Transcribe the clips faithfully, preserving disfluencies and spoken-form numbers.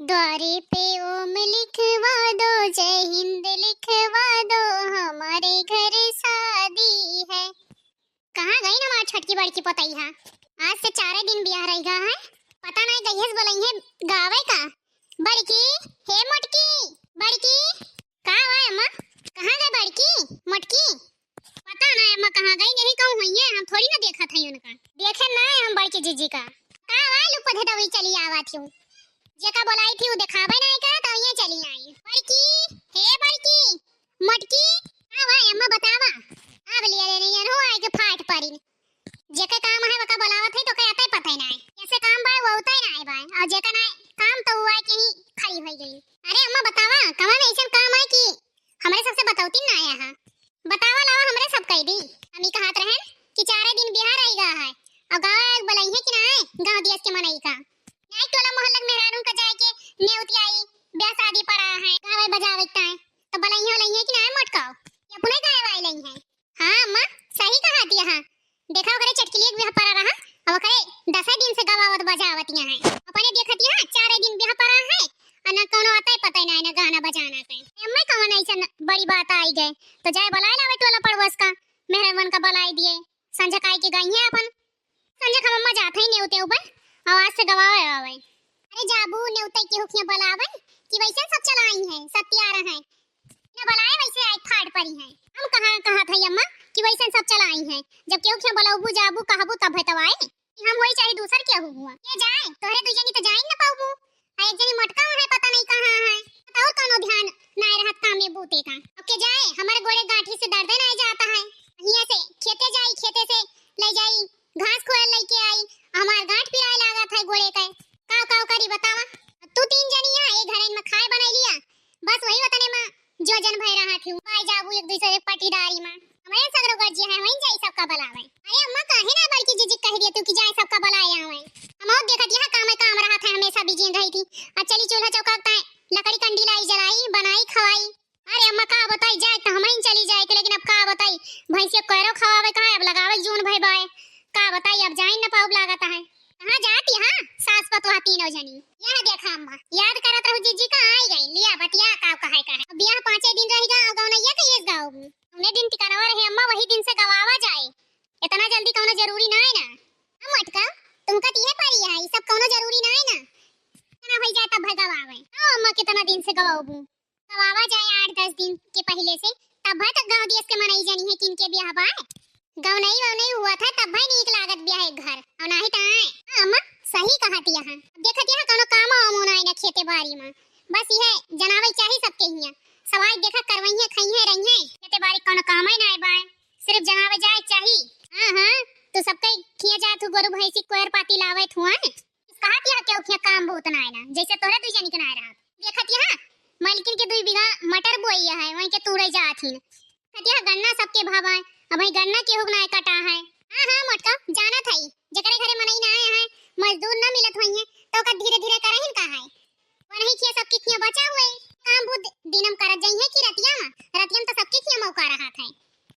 द्वारे पे ओम लिखवा दो, जय हिंद लिखवा दो, हमारे घर शादी है। कहाँ गई ना हमार छोटकी बड़की पोतई है? आज से चारे दिन बियाह रहि गा है, पता नहीं कहिए से बोलइहैं गावे का। बड़की, हे मोटकी, बड़की। का हुआ अम्मा? कहाँ गए बड़की, मोटकी? पता ना अम्मा कहाँ गई, नहीं कहूँ हुई है, हम थोड़ी ना देखत हई उनका। देखे ना हम बड़की जीजी का। का हुआ लुक पधे दवाई चली आवत हूँ। जेका बोलाई थी वो देखावे ना का, तो ये चली आई। बड़की, हे बड़की, मोटकी। का हुआ अम्मा बतावा। अब लिया ले रही हो आए के फाट परी। जेके काम है वका बोलावत है तो के अतई पतई ना है। जैसे काम बाय वो उतई ना है बाय। और जेका ना काम तो हुआ है कि यहीं खड़ी होई गई। अरे अम्मा बतावा, कवन ऐसन काम है कि हमरे सबसे बतौती ना आया है? बतावा लावा हमरे सब कह दी। हम ही कहत रहन कि चारे दिन बिहार आई गा है और गाँव बोलइहैं कि ना है, गाँव दियस के मनई का। नाई टोला मोहल्ला के मेहरारू का जाए के नेउती आई, ब्याह शादी पड़ा है, गावे बजावे के ताई। तो बोलइहैं, बोलइहैं कि ना है मोटकाओ, ये अपने गावे वाली है। हाँ अम्मा, सही कहा दिया है। देखा ओकरे चटकिलिया के बियाह पड़ा रहा, अब ओकरे दसे दिन से गवावत बजावत यहाँ है। अपने देखत यहाँ चारे दिन बियाह पड़ा है, और ना कौनो अतई पतई ना है, ना गाना बजाना के। अम्मा कौन ऐसन बड़ी बात आई गए, तो जाए बुलाए लावे टोला पड़ोस का, मेहरवन का बुलाई दिए, संझा काई के गई है अपन। संझा का अम्मा जात है नेउते ऊपर, आवाज से गवावे आवे। अरे जाबू नेउते के हुखिया बुलावे, कि वैसे सब चलाई है, सब तैयार है। ना बुलाए वैसे आई फाट परी है। हम कहाँ, कहाँ था अम्मा कि वैसन सब चलाई है। जब केहू के बोलबू जाबू कहबू तब है तब आए। कि हम होई चाहे दूसर केहू हुआ। के जाए, तोहरे दुई जनी तो जाए न पाबू। आ एक जनी मोटका है, पता नहीं कहाँ है। तो और कौनो ध्यान ना रहत काम में बूते का। अब के जाए, हमारे गोड़े गांठी से दर्दे ना जाता है। हियां से खेते जाई, खेते से ले जाई, घास खोल लेके आई, हमार गांठ पिराए लागत है गोड़े के। काव काव करी बतावा। तू तीन जनी है, एक घरे में खाए बनाई लिया, बस वही वतने में जो जन भय रहा थी, भाई जाबू एक दूसरे के पटीदारी में। हमारे सगरो गर्जी है, वहीं जाई सबका बुलावे। अरे अम्मा, काहे ना बड़की जीजी कह दिया तू कि जाए सबका बुलाए आवे? हम और देखत यहाँ काम में काम रहा था, हमेशा बिजी रही थी। अब चली चूल्हा चौका ताए, लकड़ी कंडी लाई, जलाई, बनाई, खवाई। अरे अम्मा, का बताई, जाए तो हम ही चली जाए थे, लेकिन अब का बताई, भैंसिया कैरो खवावे का है, अब लगावे जून भय बाय। का बताई, अब जाए न पाउब लागत है। कहाँ जाती हाँ सास पतोह तीनों जनी? यह देखा अम्मा, याद करत रहू जीजी का आई गई, लिया बतिया का कहे का है। अब बियाह पाँचे दिन रहि गा, गौनैया के ये गाँव में। उन्हें दिन ठिकाना रहे अम्मा, वही दिन से गवावा जाए। इतना जल्दी कौनो जरूरी ना है ना। हम अटका, तुमका तीहे पारी है, ये सब कौनो जरूरी ना है ना। ना होई जाए तब है गवावे। ओ अम्मा, कितना दिन से गवाबू? गवावा जाए आठ दस दिन के पहले से, तब है तक गाँव दियस के मनई जनी है किनके बियाह बा। गौनई वौनई हुआ था तब भाई नीक लागत बिया है घर, और नाही त आए। हाँ, अम्मा सही कहत यहाँ। अब देखत यहाँ कौनो काम वाम ना है ना खेते बारी में, बस यह जनावे चाही सबके हियाँ। सवाई देखा करवइहे, खइहे, रहिहे। खेते बारी कौनो काम ही ना है बाय, सिर्फ जनावे जाए चाही। हाँ, हाँ, तू सबके खिया जाए तू गोरू भैंसी कोयर पाती लावे थुआ। कहत यहाँ केहू खिया काम बहुत ना है ना, जैसे तोहरे दुई जनी के ना रहा। देखत यहाँ मलकिन के दुई बीघा मटर बोई है, वहीं के तूड़े जात हिन। कतिया गन्ना सबके भाव है, अब वही गन्ना केहू ना कटा है। हाँ, हाँ, मोटका, जानत है, जेकरे घरे मनई ना आए हैं, मजदूर ना मिलत होई हैं, तो ओकर धीरे धीरे करहिन का है। वनही खिया सबके खिया बचा हुए, काम बुध दिनम करत जाई है कि रतिया में, रतिया में तो सबके खिया मौका रहा था।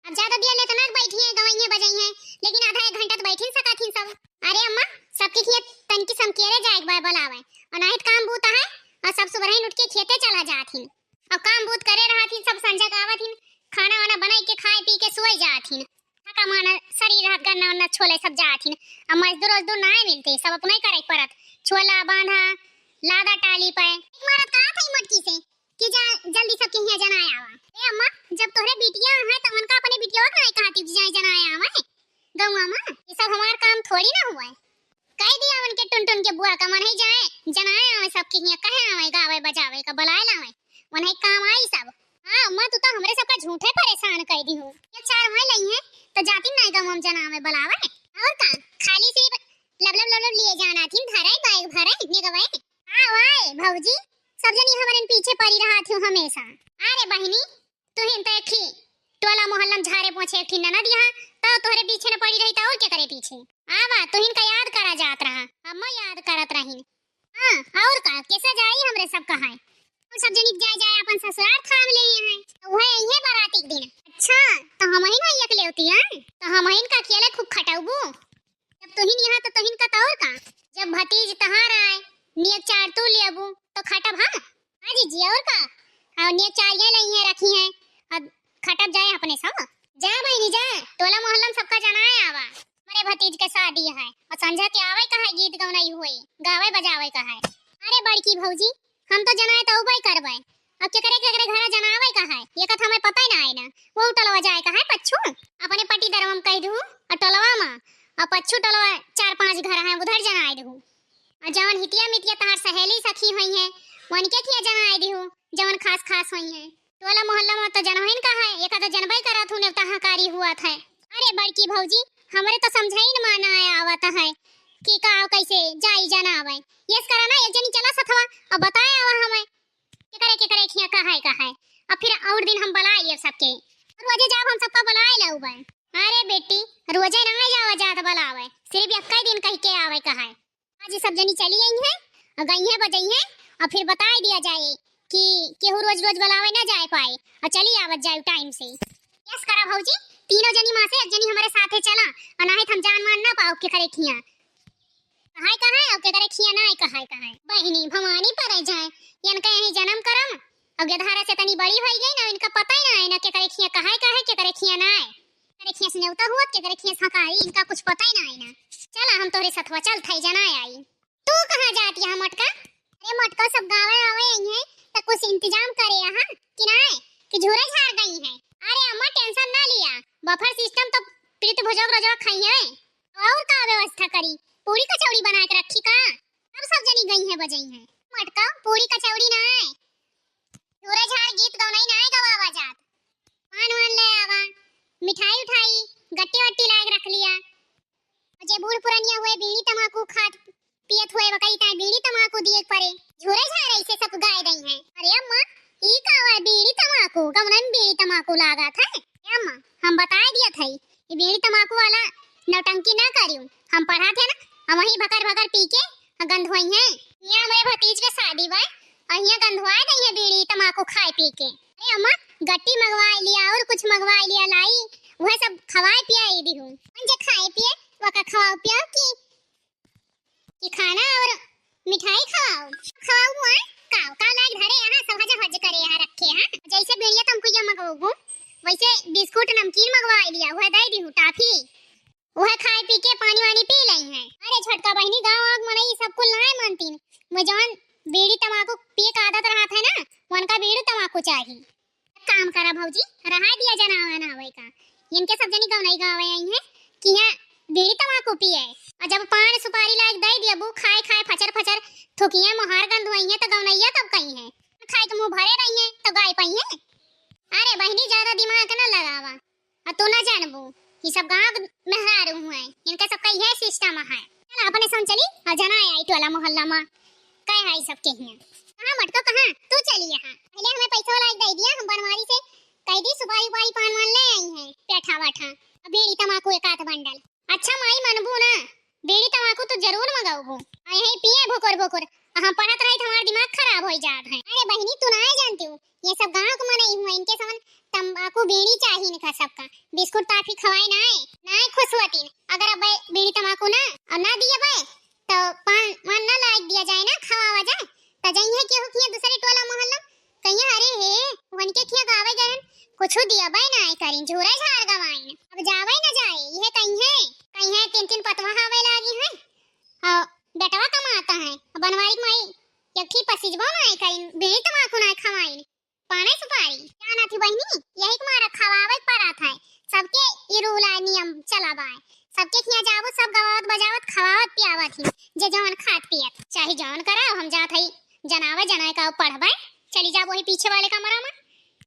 अब ज्यादा दिया लेतना बैठी है, गवइये बजाई है, लेकिन आधा एक घंटा तो बैठ ही सकत हिन सब। अरे अम्मा, सबके खिया तनकी समकेरे जाए के बा बोलावे, और नाहित काम बूता है, और सब सुबह ही उठ के खेते चला जात हिन। अब काम बूत करे रहत हिन, सब संझा का आवत हिन, खाना वाना बनाई के खाए पी के सोए जात हिन। थका माना शरीर रहत गन्ना उन्ना छोले सब जात हिन। अब मजदूर वजदूर नाय मिलते, सब अपना ही करे के परत। छोला बांधा, लादा टाली पे। एक मारत कहा था मोटकी से कि जा जल्दी सब के हियां जनाए आवा। ए अम्मा, जब तोहरे बिटिया है तो उनका अपने बिटिया के नहीं कहती कि जाए जनाए आवा है गौवा में। ये सब हमार काम थोड़ी ना हुआ है। कह दिया उनके टुनटुन के बुआ का मन ही जाए, जनाए आवे सबके हियां, कहे आवे, गावे बजावे का बुलाए लावे, उन्हें काम आई सब। हाँ अम्मा, तू तो हमरे सबका झूठे परेशान कर दी हो। ये चार वहीं लई है तो जाती नहीं गम हम जनावे बुलावे। और का, खाली से लब लब लब लब लिए जाना थी, धरे बैग भरे निगवे। हाँ वाए भौजी, सब जनी हमरे पीछे पड़ी रहा थी हमेशा। अरे बहिनी, तुहिन तो एक ही टोला मोहल्ला में झारे पोछे एक ही ननद यहाँ, तो तोहरे पीछे न पड़ी रही तो और के करे पीछे? आवा, तुहिन का याद करा जात रहा, हम याद करत रहिन। हाँ, और का, कैसे जाई हमरे सब कहाए? हम सब जनी जाए जाए अपन ससुराल थाम ले हैं, तो वह यही बाराती के दिन। अच्छा, तो हम ही ना एक लेवती हैं, तो हम ही का अकेले खूब खटौबू। जब तुहिन यहाँ तो तुहिन का तौर का, जब भतीज तहार आए, नियत चार तू लेबू, तो खटब हम। हाँ जीजी, और का? और नेचारियाँ लई हैं, रखी हैं, और खटब जाए अपने सब। जा बहिनी जा, टोला मोहल्ला में सबका जनाए आवा, हमरे भतीज के शादी है, और संझा के आवे का है, गीत गौनाई हुए, गावे बजावे का है। अरे बड़की भौजी, हम तो जनाए तो उबे करबे, अब केकरे केकरे घरा जनावे का है, ये कथा हमें पता ही ना है ना। वो टोलवा जाए का है पच्छू, अपने पटीदरवा में कह दू, और टोलवा में, और पच्छू टोलवा चार पांच घर हैं, उधर जनाए दू। और जवन हितिया मितिया तहार सहेली सखी होई हैं, उनके खिया जनाए दिहू, जवन खास खास होई हैं। टोला मोहल्ला में तो जनहिन का है, एका तो जनबे करत हूँ, नेवता हकारी हुआ था। अरे बड़की भौजी, हमरे तो समझाइन मा ना आवत है कि का कैसे जाई जनावे। यस करा ना, एक जनी चला सथवा और बताए आवा हमें केकरे केकरे खिया का है, का है। अब फिर और दिन हम बुलाए लिए सबके, रोजे जाब हम सबका बुलाए लाउबे। अरे बेटी, रोजे ना जावा जात बुलावे, सिर्फ एक दिन कह के आवे का है। आज सब जनी चली आई हैं और गई हैं बजई हैं, और फिर बताए दिया जाए कि केहू रोज रोज बुलावे ना जाए पाए, और चली आवत जाए टाइम से। यस करा भौजी, तीनों जनी माँ से एक जनी हमारे साथे चला, और नाहीं तो हम जान मान ना पाओ केकरे खिया कहाए कहाए और केकरे खिया ना कहाए कहाए। बहिनी भवानी परे जाए, इनका यही जन्म करम, और गधारा से तनी बड़ी होई गई ना, इनका पता ही ना है ना केकरे खिया कहाए कहाए, केकरे खिया ना है। केकरे खिया से नेवता हुआ, केकरे खिया से हकारी, इनका कुछ पता ही ना है ना। चला हम तोहरे सथवा चल थाई जनाए आई। तू कहाँ जात यहाँ मोटका? अरे मोटका, सब गावे आवे आई हैं, तो कुछ इंतजाम करे यहाँ कि नाय, कि झूरे झार गई हैं। अरे अम्मा टेंशन ना लिया, बफर सिस्टम तो प्रीत भुजोग रोजवा खाई है। और का व्यवस्था करी, पूरी कचौड़ी बना के रखी का? अब सब जनी गई हैं बजई हैं। मोटका, पूरी कचौड़ी ना है, झूरे झार गीत गौनाई ना है गवावा जात। पान वान ले आवा, मिठाई उठाई, गट्टी वट्टी लायक रख लिया। जे बूढ़ पुरनिया हुए, बीड़ी तमाकू खात पियत हुए, वकई ताई बीड़ी तमाकू दिए के परे। झूरे झारे से सब गाय दई हैं। अरे अम्मा, ई का हुआ बीड़ी तमाकू? गौनन बीड़ी तमाकू लागत है? ए अम्मा, हम बताए दिया था, ई बीड़ी तमाकू वाला नौटंकी ना करियो। हम पढ़ा थे ना, हम वही भकर भकर पी के गंधवाई हैं। यहाँ हमारे भतीज के शादी बा, और यहाँ गंधवाए दई है बीड़ी तमाकू खाए पी के। अरे अम्मा, गट्टी मंगवाए लिया और कुछ मंगवाए लिया लाई, वह सब खवाए पियाई दिहू। जे खाए पिए वका खवाओ पियाओ की, कि खाना और मिठाई खवाओ, खवाओ हुआ। काव काव लाग धरे यहाँ सब हजा हज करे यहाँ रखे हैं। जैसे बीड़िया तमाकू ये मंगवाओ, वैसे बिस्कुट नमकीन मंगवाए लिया, वह दे दिहू टाफी। वह खाए पी के पानी वानी पी लई हैं। अरे छोटका बहिनी, गाँव आग मनई सब कुल नाय मानतीन। वो जौन बीड़ी तमाकू पिए का आदत रहत है ना, उनका बीड़ी तमाकू चाही। काम करा भौजी, रहा दिया जनावा ना आवे का। इनके सब जनी गौनई गावे आई हैं कि यहाँ बीड़ी तमाकू पिए। और जब पान सुपारी लायक दे दिया बू खाए खाए फचर फचर थुकिया मोहार गंध हुई हैं तो गौनैया तब कही हैं। खाए के मुँह भरे रही हैं तो गाय पई हैं। अरे बहिनी, ज्यादा दिमाग ना लगावा। आ तू ना जानबू, ई सब गाँव के मेहरारू हुए, इनका सबका इहे सिस्टम है। चल अपने संग चली और जनाए आई टोला मोहल्ला में, कहे है सबके हियाँ। कहाँ मटको, कहाँ तू चली यहाँ? पहले हमें पैसा वाला दे दिया, हम बनवारी से कह दी सुपारी उपारी पान वान ले आई हैं, पेठा वाठा, अब बीड़ी तमाकू एक आध बंडल। अच्छा माई, मनबू ना, बीड़ी तमाकू तो जरूर मंगाऊबू। आ यही पिए भुकुर भुकुर, आ हम पढ़त रही तो हमार दिमाग खराब हो जात है। अरे बहिनी, तू ना जानती हूँ, ये सब गाँव के मनई हुआ, इनके समन तंबाकू बीड़ी चाही इनका सबका, बिस्कुट टाफी खवाए ना आए, ना आए खुश होतीन। अगर अब बीड़ी तमाकू ना और ना दिए बे तो पान वान ना लायक दिया जाए ना, खवावा जाए, तो जइहे केहू किया दूसरे टोला मोहल्ला, कहिए अरे हे, वनके किया गावे गए, कुछ दिया बे ना आए करीन, झूरे झार गवाइन, अब जावे ना जाए, ये कहिए, कहिए तीन तीन पतवा आवे लागी है, और बेटवा कमाता है, बनवारी माई एक ही पसीजबो ना आए करीन, बीड़ी तमाकू ना खवाइन। पाने सुपारी जाना थी बहिनी, यही के मारा खवावे के पड़ा था। सबके ई रूल आय, नियम चला बाय। सबके खिया जाबो, सब गवावत बजावत खवावत पियावत ही, जे जवन खात पियत, चाहे जवन कराओ, हम जात हई जनावे जनाए का पढ़बे। चली जाबो ही पीछे वाले कमरा में,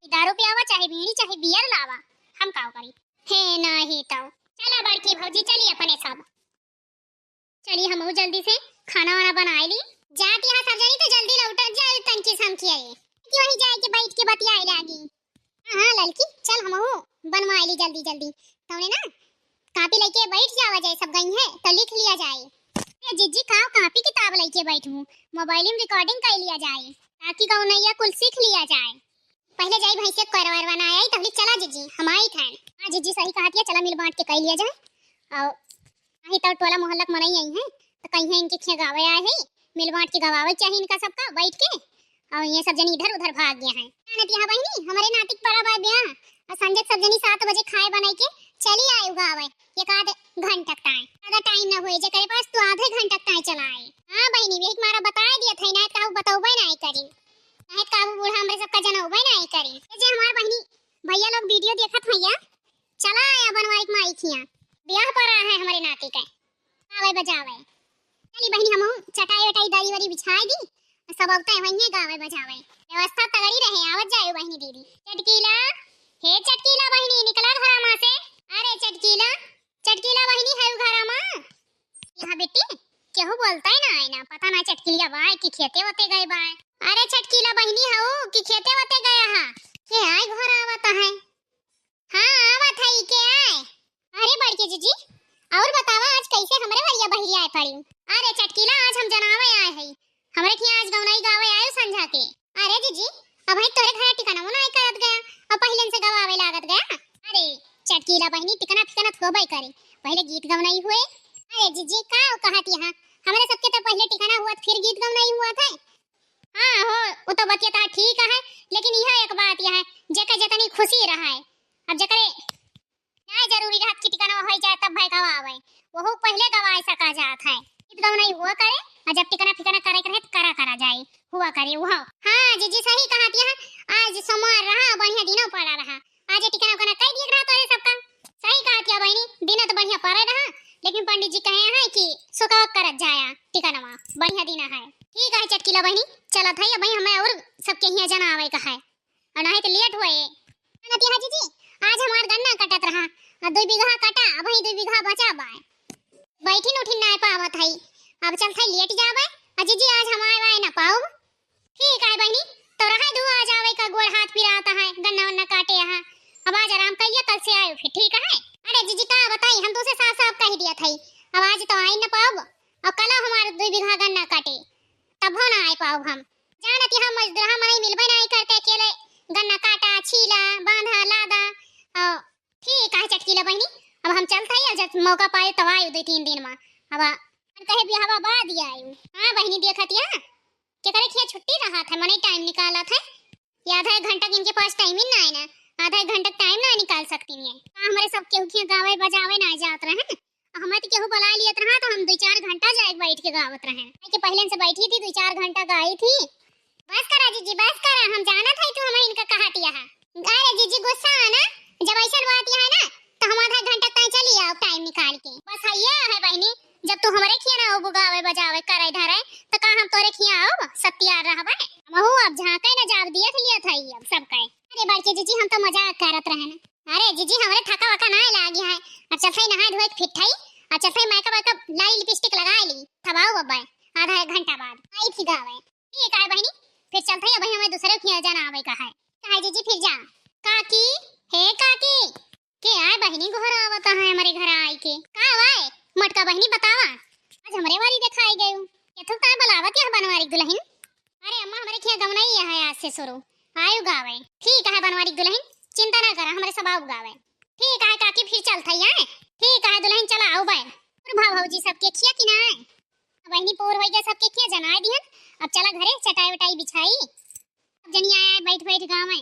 दारू पियावा, चाहे बीड़ी, चाहे बियर लावा, हम काव करी। हे नाही तो चला बड़की भौजी, चली अपने सब। चली हमहू जल्दी से खाना वाना बनाए ली। जात यहाँ सब जनी तो जल्दी लौटत जाए, तनकी समकी आई कि वहीं जाए के बैठ के बतियाए लागी। हाँ, हाँ ललकी, चल हमहू बनवाए ली जल्दी जल्दी। तौने ना कापी लेके बैठ जावा जाए, सब गई है तो लिख लिया जाए। ए जिज्जी, का कापी किताब लेके बैठू, मोबाइल में रिकॉर्डिंग कर लिया जाए, ताकि गौनैया कुल सीख लिया जाए। पहले जाई भैंसे कोरवा वरवा ना आई, तबली चला जिज्जी, हम आई थैन। हाँ जिज्जी सही कहत है, चला मिल बांट के कई लिया जाए। और नहीं तो टोला मोहल्ला के मनई आई हैं, तो कहीं है इनके खिया गावे आए हैं, मिल बांट के गवावे चाहिए इनका सबका बैठ के। और ये सब जनी इधर उधर भाग गया है। जानत यहाँ बहिनी, हमरे नातिक परब आए ब्याह, और संजय सब जनी सात बजे खाए बनाई के चली आए गावे, एक आध घंटा तक ताए, ज्यादा टाइम ना हुए, जेकरे पास तो आधे घंटा तक ताए चला आए। हाँ बहिनी, यही मारा बताए दिया था ना, काहू बतौबे ना करी, नहीं काहू बूढ़ा हमरे सबका जनौबे ना करी। ये जे हमार बहिनी भैया लोग वीडियो देखत भैया, चला आया बनवारी के माई खिया, ब्याह पर रहा है हमरे नाती के, गावे बजावे। चली बहिनी, हमहू चटाई वटाई दरी वरी बिछाई दी, सब अवते वहीं गावे बजावे, व्यवस्था तगड़ी रहे, आवत जाए बहिनी दीदी। चटकीला, हे चटकीला बहिनी, निकला घरा मा से। अरे चटकीला, चटकीला बहिनी है घरा मा? यहाँ बेटी, केहू बोलता ही ना है ना, पता ना चटकीलिया बाय कि खेते वते गए बाय। अरे चटकीला बहिनी हऊ कि खेते वते गया हा? के आए घर आवत है? हाँ, आवत है, के आए? अरे बड़के जीजी, और बतावा आज कैसे हमरे वरिया बहिरी आए पड़ी? अरे चटकीला, आज हम जनावे आए है, हमरे खिया आज गौनई गावे आए संझा के। अरे जीजी, अबहीं तोरे घरे टिकनवो नाई करत गया, अब पहिलेन से गवावे लागत गया। अरे चटकीला बहिनी, टिकना फिकना थोबई करे, पहिले गीत गवनई हुए। अरे जीजी, का कहत यहाँ, हमरे सबके तो पहिले टिकना हुआ, फिर गीत गवनई हुआ था। हाँ हो, वो तो बतिया तो ठीक है, लेकिन यह एक बात यह है, जेकर जतनी खुशी रहा है, अब जेकरे नाय जरूरी रहत कि टिकनवा होई जाए तब भाई गवावे, वहू पहिले गवाए सका जात है। गीत गवनई हुआ करे, और जब टिकना फिकना करे के रहे तो करा करा जाए, हुआ करे वह। हाँ जीजी सही कहत यहाँ, आज सोमवार रहा, बढ़िया दिनों पड़ा रहा, आज ये टिकना उकना कई दिए रहा तोरे सबका। सही कहत या बहिनी, दिन तो बढ़िया पड़े रहा, लेकिन पंडित जी कहे हैं कि सुकावक करत जाया टिकनवा, बढ़िया दिन है। ठीक है चटकीला बहिनी, चलत है, अब हमें और सबके हियाँ जनावे का है। और नहीं तो लेट हुए। नतिया जीजी, आज हमार गन्ना कटत रहा, आ दुई बीघा कटा, अबहीं दुई बीघा बचा बाय। बैठिन उठिन नाय पावत हई, अब चलत हई लेट जाबे। आ जीजी, आज हम आए वाए ना पाउब। ठीक है बहिनी, तो रहे दू, आज आवे का गोड़ हाथ पिरात है, गन्ना वन्ना काटे यहाँ। अब आज आराम करिए, कल से आयो फिर, ठीक है? अरे जीजी का बताई, हम तुसे साफ साफ कह दिया था, अब आज तो आई ना पाउब, और कल हमार दुई बीघा गन्ना काटे, तब हो ना आए पाउब हम। जानत यहाँ मजदूरहा मनई मिलबे नाई करते, अकेले गन्ना काटा, छीला, बांधा, लादा। अ, ठीक आहे चटकीला बहिनी, अब हम चलत हई, अब जब मौका पाए तब आयु दुई तीन दिन मा। अब हम कहे बियाहवा बाद ही आयु। हाँ बहिनी, देखत यहाँ केकरे खिया छुट्टी रहत है, मनई टाइम निकालत है। ये आधा एक घंटा के इनके पास टाइम ही ना है ना, आधा एक घंटा टाइम ना निकाल सकती है। हाँ, हमरे सब केहू खिया गावे बजावे ना जात रहे, हमें तो केहू बुला लियत रहा तो हम दुई चार घंटा जाए बैठ के गावत रहे। काहे कि पहिले से बैठी थी, दुई चार घंटा गाई थी। बस करा जीजी, बस करा, हम जानत हई तू हमें इनका कहत यहाँ। अरे जीजी गुस्सा आना, जब ऐसन बात यहाँ है ना तो हम आधा घंटा तय चली आओ टाइम निकाल के। बस है ये है बहिनी, जब तू हमरे खिया ना हो गावे बजावे करे धरे तो का हम तोरे खिया आओ सत्यार रहबे? हमहू अब झांके न जाब दियत लियत हई अब सब कहे। अरे बड़के जीजी, हम तो मजाक करत रहे ना। अरे जीजी, हमरे थका वका ना लागी है। अब चलत हई नहाए धोए के फिट हई, अब चलत हई मेकअप वेकअप लाई, लिपस्टिक लगा ली, तब आउब अब्बे आधा एक घंटा बाद आई थी गावे। ठीक है बहिनी, फिर चलत हई, अबही हमें दूसरे खिया जाना आवे का है। का है जीजी, फिर जा। काकी, हे काकी। के आए बहिनी, गोहरावत है हमरे घर आई के। का आए मोटका बहिनी, बतावा, आज हमरे वारी देखाई गयू। केथुक ताए बुलावत यह बनवारी दुलहिन। अरे अम्मा, हमरे खिया गवनई है आज से शुरू, आयु गावे। ठीक है बनवारी दुलहिन, चिंता ना करा, हमरे सब आउ गावे। ठीक है काकी, फिर चलत हई आए। ठीक है दुलहिन, चला आउबे। और भाव भौजी सबके खिया कि ना आए? बहिनी, पोर होई गया, सबके खिया जनाए दिहन। अब चला घरे चटाई वटाई बिछाई, अब जनी आए आए बैठ बैठ गावे।